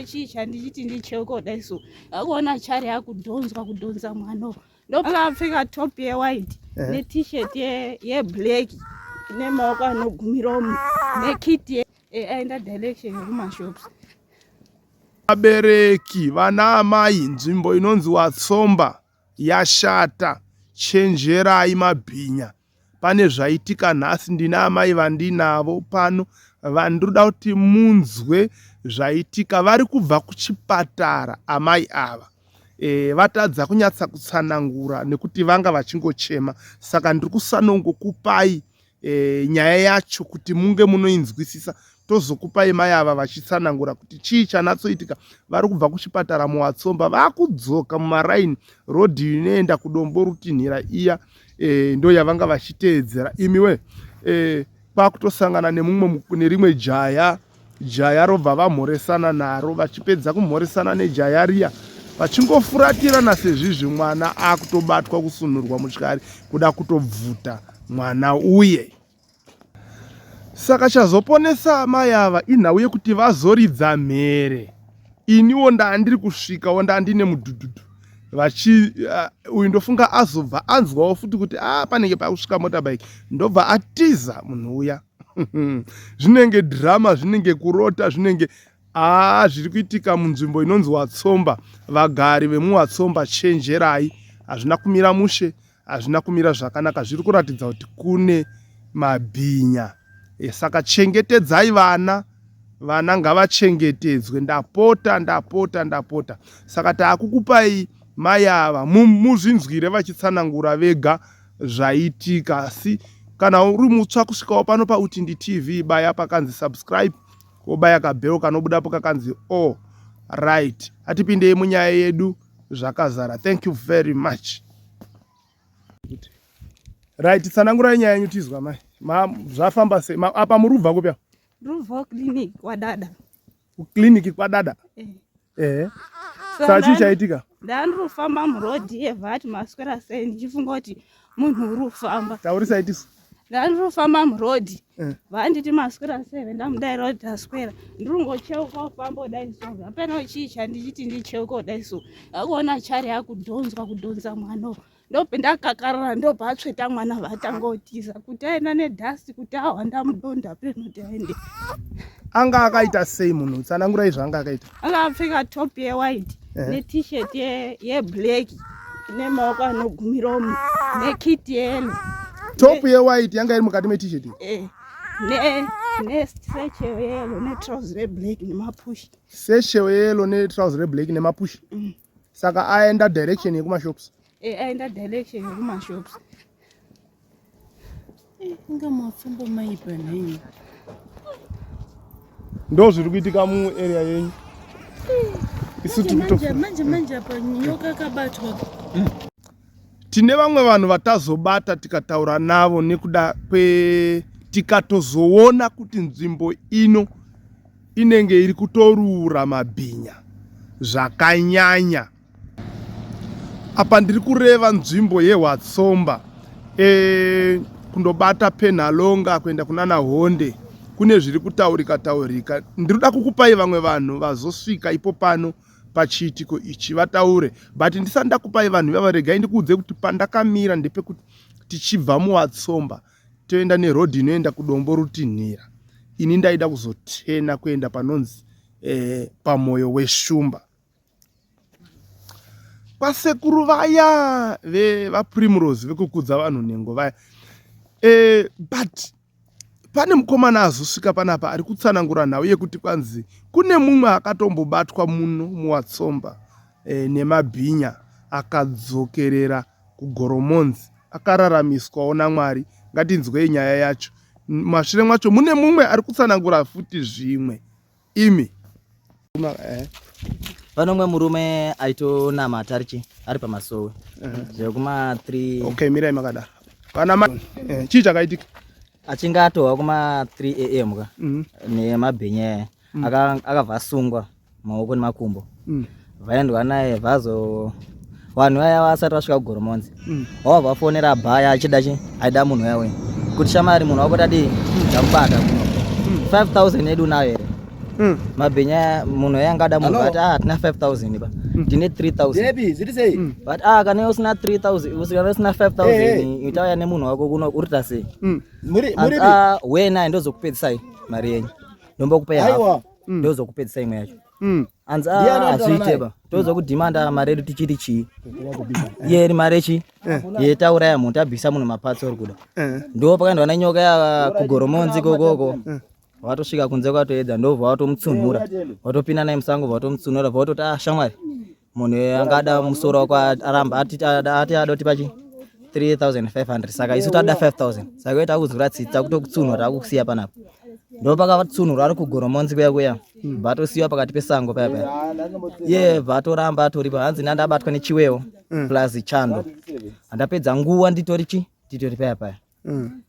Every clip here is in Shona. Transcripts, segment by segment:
Chii chandichiti ndicheuka kudai so akuona chari akudhonzwa kudhonza mwana ndopakapfeka top yewhite eh. ne-tshirt yeblack nemaoko anogumira umu nekit eh, aenda direction yekumashops. Vabereki vana amai nzvimbo inonzi Watsomba yashata chenjerai mabhinya Pane zvaitika nhasi ndine amai vandinavo pano vandinoda kuti munzwe zvaitika. Vari kubva kuchipatara amai ava. E, vatadza kunyatsa kutsanangura nekuti vanga vachingochema saka ndiri kusanongokupai e, nyaya yacho kuti munge munoinzwisisa tozokupai mai ava vachitsanangura kuti chii chanatsoitika vari kubva kuchipatara muwatsomba vakudzoka mumaraini rodhi inoenda kudombo rutinhira iya e, ndo yavanga vachiteedzera imiwe e, kwakutosangana nemumwe nerimwe jaya jaya robva vamhoresana naro vachipedza kumhoresana nejaya riya vachingofuratirana sezvizvi mwana akutobatwa kusunhurwa mutyari kuda kutobvuta mwana uye Saka chazoponesa amai ava inhau yekuti vazoridza mhere. Iniwo ndaandiri kusvikawo ndaandine mudhudhudhu vachi uh, uyu ndofunga azobva anzwawo futi kuti ah, panenge pakusvika motorbike ndobva atiza munhu uya zvinenge drama zvinenge kurota zvinenge aa zviri kuitika munzvimbo inonzi watsomba vagari vemuwatsomba chenjerai hazvina kumira mushe hazvina kumira zvakanaka zviri kuratidza kuti kune mabhinya e, saka chengetedzai vana vana ngavachengetedzwe ndapota ndapota ndapota saka taakukupai mai ava muzvinzwire vachitsanangura vega zvaitika asi kana uri mutsva kusvikawo pano pautindi tv baya pakanzi subscribe wobaya kabhero kanobudapo kakanzi o oh, right atipindei munyaya yedu zvakazara thank you very much right tsanangurai nyaya yenyu tizwa mai ma zvafamba sei apa muri kubva kupi ndiri clinic kwadada clinic kwadada eh, eh. Saka chii chaitika ndandiri kufamba muroad yevati maswera sei ndichifunga kuti munhu uri kufamba taurisai tisu ndandiri kufamba muroad eh. vanditi maswera sei vendamudaira kuti taswera ndiri kungocheuka kufamba kudai so hapana chii chandichiti ndicheuka kudai so akuona chari akudhonzwa kudhonza mwana ndope ndakakarara ndobva atsveta mwana vatanga kutiza kuti aenda nedhasti kuti ahwanda mudonda penoti aende anga akaita sei munhu tsanangurai zvaanga akaita anga apfeka top yewhite eh. ne-tshirt yeblack nemaoko anogumira umu nekit yelo top yewhite yanga iri mukati met-shirt eh. nesecheo yelo netrouse reblack nemapushi secheo yelo netrouse reblack nemapushi mm. Saka aenda direction yekumashops. Eh, aenda direction yekumashops. Eh, inga mapfumbo maipa nhai. Ndo zviri kuitika mu area yenyu. Eh, Isu tiri kuto manje manje apa nyoka kabatwa. Tine vamwe vanhu vatazobata tikataura navo nekuda kwe tikatozoona kuti nzvimbo ino inenge iri kutorura mabhinya zvakanyanya. Apa ndiri kureva nzvimbo yeHwatsomba e, kundobata Penhalonga kuenda kunana Honde kune zviri kutaurika taurika. Ndiri kuda kukupai vamwe vanhu vazosvika ipo pano pachiitiko ichi vataure, but ndisati ndakupai vanhu ivava, regai ndikuudze kuti pandakamira ndepekuti tichibva muWatsomba toenda neroad inoenda kudombo rutinhira ini ndaida kuzotena kuenda panonzi eh, pamoyo weshumba kwasekuru vaya vevaprimrose vekukudza vanhu nhengo vaya eh, but pane mukomana azosvika panapa ari kutsanangura nhau yekuti kwanzi kune mumwe akatombobatwa muno muwatsomba eh, nemabhinya akadzokerera kugoromonzi akararamiswawo naMwari. Ngatinzwei nyaya yacho. Mashure mwacho mune mumwe ari kutsanangura futi zvimwe. Imi. Eh. Pane umwe murume aitonamata ari chi ari pamasowe eh. zvekuma 3 Okay, mirai makadaro. Pana ma eh, chii chakaitika? Achinge atohwa kuma 3 am ka mm -hmm. nemabhinya mm. akabva asungwa maoko nemakumbo mm. vaendwa naye vazo vanhu vaya vasati vasvika kugoromonzi mm. wava vafonera bhaya achida chi aida munhu uya uya kuti shamari munhu wako tadii mm. tamubata kuno mm. 5000 yedu unayo here Mabhinya munhu yanga ada munhu ati ah tina 5000 pa. Tine 3000. Debi, zviri sei? But ah kana usina 3000, usina usina 5000, uchauya nemunhu wako kuno urita sei? Muri Hanzi, muri ah wena ndozokupedzisai mari yenyu. Ndombokupai half. Aiwa. Ndozokupedzisai imwe yacho. Hanzi Ndiani ah anotaura hazviite naye? ba. Tozokudhimanda mari yedu tichiti chii? Ye mari yechi? Ye tauraya munhu tabvisa munhu mapatsi uri kuda. Ndo pakaendwa nenyoka ya kugoromonzi kokoko. Watosvika kunze kwatoedza ndobva watomutsunhura. Watopinda naye musango vatomutsunhura vatoti ah shamwari. Munhu angada musoro wako aramba ati ati adoti pachi 3500 saka isu tada 5000 saka iwe takuzura tsitsi takutokutsunhura takukusiya panapa. Ndo pakatsunhura ari kugoromonzi kuya kuya. Vatosiyiwa pakati pesango paya paya. Ye vatoramba atoripo hanzi ndandabatwa nechiwewo plus chando. Handapedza nguva nditori chi nditori paya paya.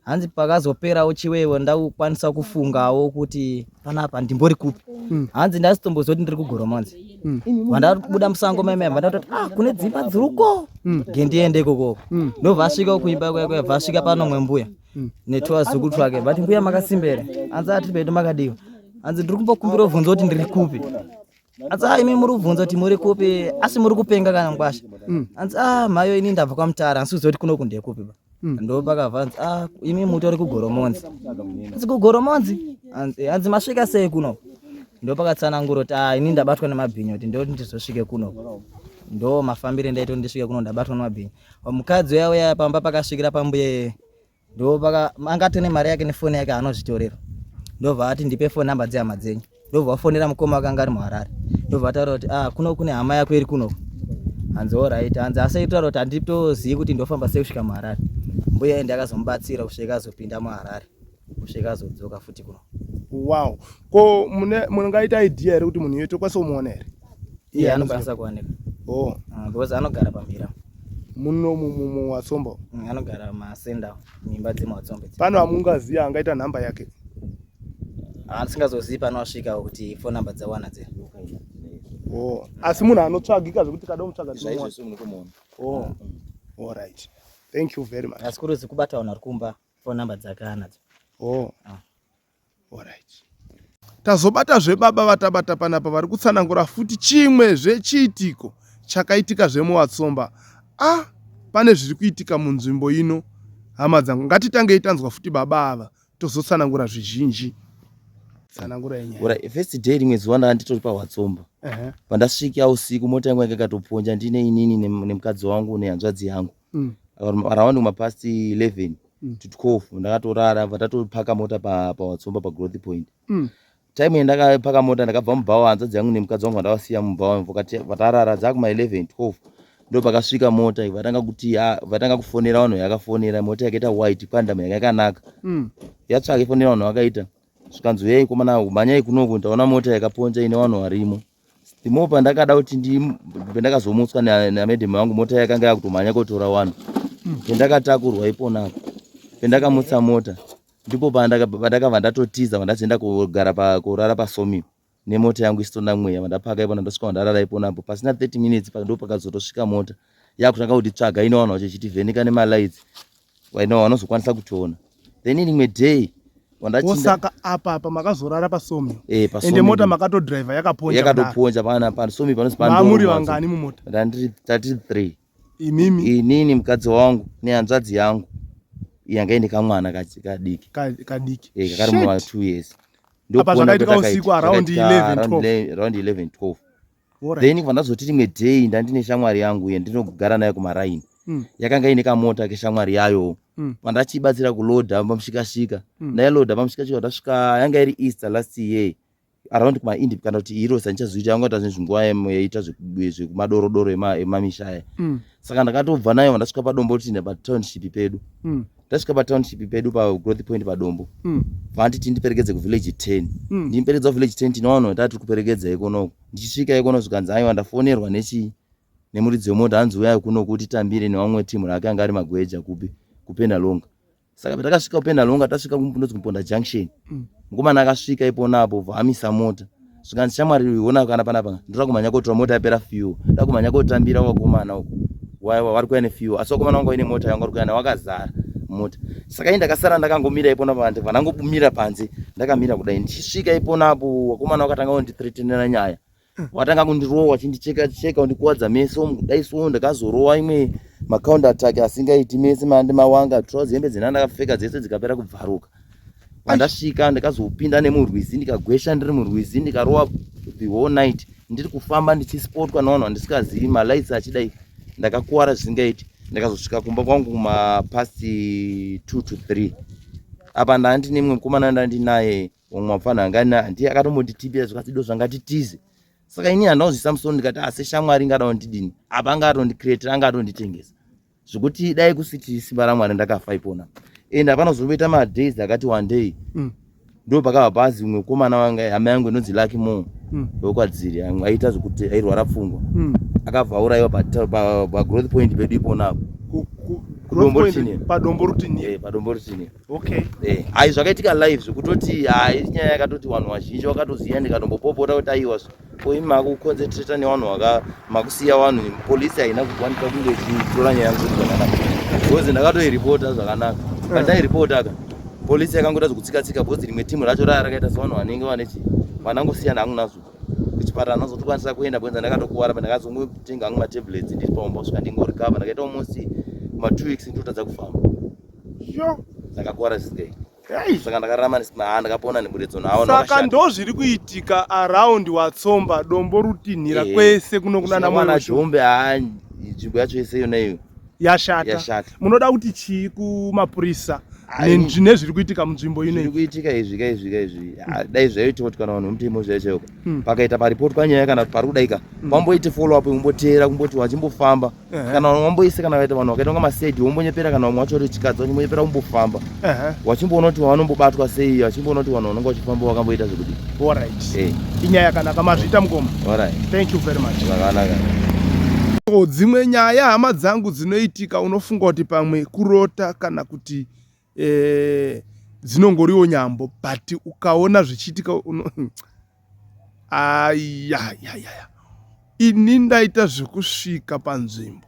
Hanzi pakazoperawo chiwewo ndakukwanisa kufungawo kuti panapa ndimbori kupi. Hanzi ndasitombozoti ndiri kugoromonzi. Vandabuda musango maimai vandatoti ah kune dzimba dziriko. Ngendiende ikokoko. Ndobva asvika kuimba kuya kuya vasvika panomwe mbuya. Netwazukuru twake vati mbuya makasimba here? Hanzi ati pedu makadiwa. Hanzi ndiri kumbokumbira ubvunzo kuti ndiri kupi. Hanzi ah imi muri kubvunza kuti muri kupi asi muri kupenga kana ngwasha. Hanzi ah mhayo ini ndabva kwaMutare hansi kuziva kuti kunoku ndekupi ba. Ndo pakabva hanzi ah imi mutori kugoromonzi. Hanzi kugoromonzi? Hanzi hanzi masvika sei kuno? Ndo pakatsanangura kuti ah ini ndabatwa nemabhinya kuti ndo ndizosvike kuno. Ndo mafambire ndaita kuti ndisvike kuno ndabatwa nemabhinya. Mukadzi uya uya pamba pakasvikira pambuye ndo paka anga atone mari yake nefoni yake anozvitorera. Ndobva ati ndipe phone number dzehama dzenyu. Ndobva wafonera mukoma wake anga ari muHarare. Ndobva ataura kuti ah kuno kune hama yako iri kuno. Hanzi alright. Hanzi asi aitaura kuti handitozivi kuti ndofamba sei kusvika muHarare. Mbuya ende akazomubatsira kusvika azopinda muHarare. Kusvika azodzoka futi kuno. Wow. Ko mune mungaita idea here kuti munhu iye tokwanisa kumuona here? Iye anokwanisa kuwanika. Oh, Because anogara pamhira. Muno muWatsomba. Anogara masenda muimba dzemuWatsombe. Pano amungaziva angaita nhamba yake. Asingazozivi panosvika kuti phone number dzawana dze. Oh, asi munhu anotsvagika zvekuti kada kumutsvaga tinomuwana. Zvaizvo munotomuona. Oh. All right. Thank you very much. Asi kuruzi kubata vanhu vari kumba phone number dzake anadzo. Oh. Ah. All right. Tazobata zvebaba vatabata panapa vari kutsanangura futi chimwe zvechiitiko chakaitika zvemuWatsomba. Ah, pane zviri kuitika munzvimbo ino hama dzangu. Ngatitangei tanzwa futi baba ava tozotsanangura zvizhinji. Tsanangura yenyaya. Ora first day rimwe zuva ndanga nditori paWatsomba. Pandasvika usiku mota yangu yanga ikatoponja ndine inini nemukadzi wangu nehanzvadzi yangu. Around mapast 11 to 12 ndakatorara vatatopaka mota paWatsomba pagrowth point. Time yandakapaka mota ndakabva mubhawa hanzvadzi yangu nemukadzi wangu vandavasiya mubhawa vatarara dzakuma 11 12 ndo pakasvika mota vatanga kuti vatanga kufonera vanhu yakafonera mota yakaita white Quantum yanga yakanaka. Yatsvaka ifonera vanhu vakaita zvikanzi uyai komana mhanyai kunoku ndaona mota yakaponja ine vanhu varimo. Ndimo pandakada kuti pendakazomutswa namedhemu vangu mota yakanga yakutomhanya kotora vanhu. Pendakatakurwa iponapo pendakamutsa mota ndipo pandakabva ndatotiza vandazoenda kugara kurara pasomio nemota yangu isitona mweya vandapaka ipona ndosvika vandarara iponapo pasina 30 minutes ndo pakazotosvika mota yakutanga kutitsvaga ine vanhu vacho ichitivheneka nemalights vaina vanozokwanisa kutiona. Then rimwe day Saka apa makazorara pasomio. Ende mota makatodriver yakaponja. Yakatoponja pana pasomio panozi pandoro. Mamuri vangani mumota? Ndandiri 33. Imimi? Inini mukadzi wangu nehanzvadzi yangu yanga ine kamwana kadiki. Kadiki. Kakari muma 2 years. Apa zvakaitika usiku around 11 12. Around 11 12. Then pandazoti rimwe day ndandine shamwari yangu yandinogara nayo kumaraini. Yakanga ine kamota keshamwari yayo. Pandachibatsira kulodha pamushikashika. Ndailoda pamushikashika ndasvika yanga iri Easter last year. Around kuma Indi kana kuti Heroes handichazivi yanga ita zvinguva yaita zvekumadorodoro emamisha aya. Saka ndakatobva nayo ndasvika padombo kuti pa township pedu. Ndasvika pa township pedu pa growth point padombo. Vanditi ndiperekedze ku village 10. Ndimperekedza ku village 10 tinoona kuti tiri kuperekedza ikonoko. Ndichisvika ikono zvikanzi aiwa ndafonerwa nechi nemuridzi wemota hanzi uyai kuno kuti tambire nevamwe timu rake anga ari magweja kupi kuPenhalonga. Saka patakasvika kuPenhalonga tasvika kunonzi kuMponda Junction. Mukomana akasvika iponapo bva amisa mota. Zvikanzi shamwari ona kana panapa ndoda kumhanya kotora mota yapera fuel. Ndoda kumhanya kotambira vakomana uko. Vari kuuya nefuel asi vakomana vanga vaine mota yanga vari kuuya nayo wakazara. Mota saka ini ndakasara ndakangomira ipona panze, vandangomira panze ndakamira kudai. Ndichisvika iponapo wakomana wakatanga kundithreatenera nyaya, watanga kundirowa wachindicheka cheka, kundikuwadza meso kudai. So ndakazorowa imwe macounter attack asingaiti, mese mandi mawanga, trouser, hembe dzina ndakapfeka dzese dzikapera kubvaruka. Pandasvika ndakazopinda nemurwizi, ndikagwesha ndiri murwizi, ndikarowa the whole night ndiri kufamba ndichispotwa nevanhu vandisikazivi, malights achidai. Ndakakuwara zvisingaiti. Ndakazosvika kumba kwangu kumapast 2 to 3. Apa ndandine mumwe mukomana ndandinaye, umwe mufana anga ndiye akatombonditipira zvikati do zvangatitize. Saka ini handinozvisa musoro, ndikati asi shamwari ingada kundidini? Apa anga atondicreatira, anga atonditengesa, zvekuti dai kusiti simba raMwari ndakafa ipona. And hapana kuzomboita madays akati one day, ndo pakabva pazi umwe mukomana wanga hama yangu inonzi Lucky Mo, wekwadziri, aita zvekuti airwara pfungwa, akabva aurayiwa pagrowth point pedu iponapo. Growth point, paDombo Rutini? Eh, paDombo Rutini. Hai, zvakaitika live, zvekutoti hai, nyaya yakatoti vanhu vazhinji vakatoziva. Ndikatombopopota kuti aiwa, ko imi makuconcentrata nevanhu vaka makusiya vanhu, polisi haina kukwanisa kunge ichitora nyaya yangu zvakanaka, because ndakatoiripota zvakanaka. Pandairipota ka, polisi yakangoita zvekutsika-tsika, because rimwe timu racho raya rakaita sevanhu vanenge vane chi vanangosiyana hangu nazvo. Kuchipatara ndazotokwanisa kuenda because ndakatokuwara. Pandakazongotenga hangu matablets ndiri paumba kusvika ndingorikava, ndakaita almost ma2 weeks ndotadza kufamba. Ndakakuwara zvisingai. Saka ndakararama nesima, ndakapona neburetso nawo. Saka ndo zviri kuitika around Watsomba, Dombo Rutinhira, kwese kuno kunana Mwana Zhombe. Haa, nzvimbo yacho yese yona iyo. Yashata. Yashata. Munoda kuti chii kumapurisa nezviri kuitika munzvimbo ino? Zviri kuitika izvi ka, izvi ka, izvi. Ah, dai zvaiita kuti kana vanhu vemutemo zvaichaiwo pakaita paripotwa nyaya kana pari kudaika, pamboite follow up, kumboteera, kumboti vachimbofamba, kana vanhu vamboise, kana vaita vanhu vakaita kunga masedi, vombonyepera, kana vamwe vacho vari chikadzi vachimbonyepera kumbofamba, vachimboona kuti vanombobatwa sei, vachimboona kuti vanhu vanonga vachifamba vakamboita zvekuti. Alright. Inyaya yakanaka, mazviita mukoma. Alright. Thank you very much. Zvakanaka. So, dzimwe nyaya, hama dzangu, dzinoitika unofunga kuti pamwe kurota kana kuti dzinongoriwo nyambo, but ukaona zvichiitika uno ayayaya. Ini ndaita zvekusvika panzvimbo,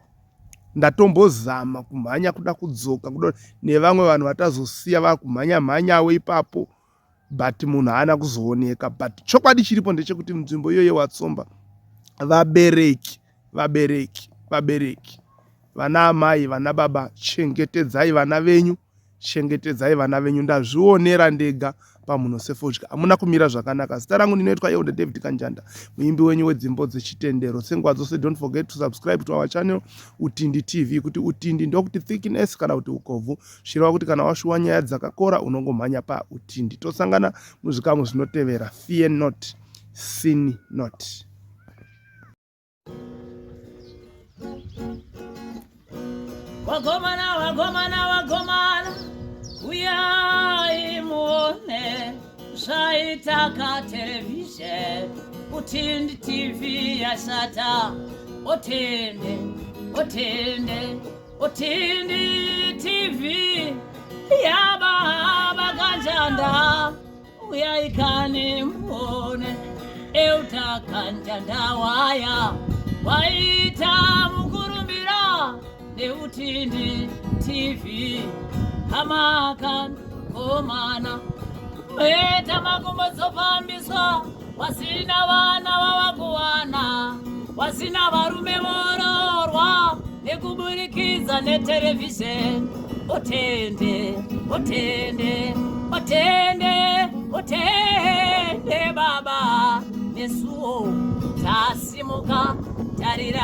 ndatombozama kumhanya kuda kudzoka kuda nevamwe vanhu vatazosiya vakumhanya mhanyawo ipapo, but munhu haana kuzooneka. But chokwadi chiripo ndechekuti nzvimbo iyoyo yeWatsomba, vabereki, vabereki, vabereki, vana amai, vana baba, chengetedzai vana venyu, chengetedzai vana venyu. Ndazvionera ndega pamunhu sefodya, hamuna kumira zvakanaka. Zita rangu ndinoitwa Elder David Kanjanda, muimbi wenyu wedzimbo dzechitendero. Senguva dzose, don't forget to subscribe to our channel, Utindi TV. Kuti Utindi ndokuti thickness kana kuti ukobvu, zvichireva kuti kana washuwa nyaya dzakakora unongomhanya paUtindi. Tosangana muzvikamu zvinotevera. Fear not, sin not. Wagomana, wagomana, wagomana, uyai muone zvaitaka television. Utindi TV yashata. Otende, otende, Utindi TV yababa Kanjanda, uyai kani muone. Euta Kanjanda waya waita mukurumbira neUtindi TV. Hamakan komana meta makumbo dzofambiswa, wasina vana vavakuwana, wasina varume vororwa nekuburikidza neterevhizheni. Otende, otende, otende, otende baba. Nesuwo tasimuka, tarira.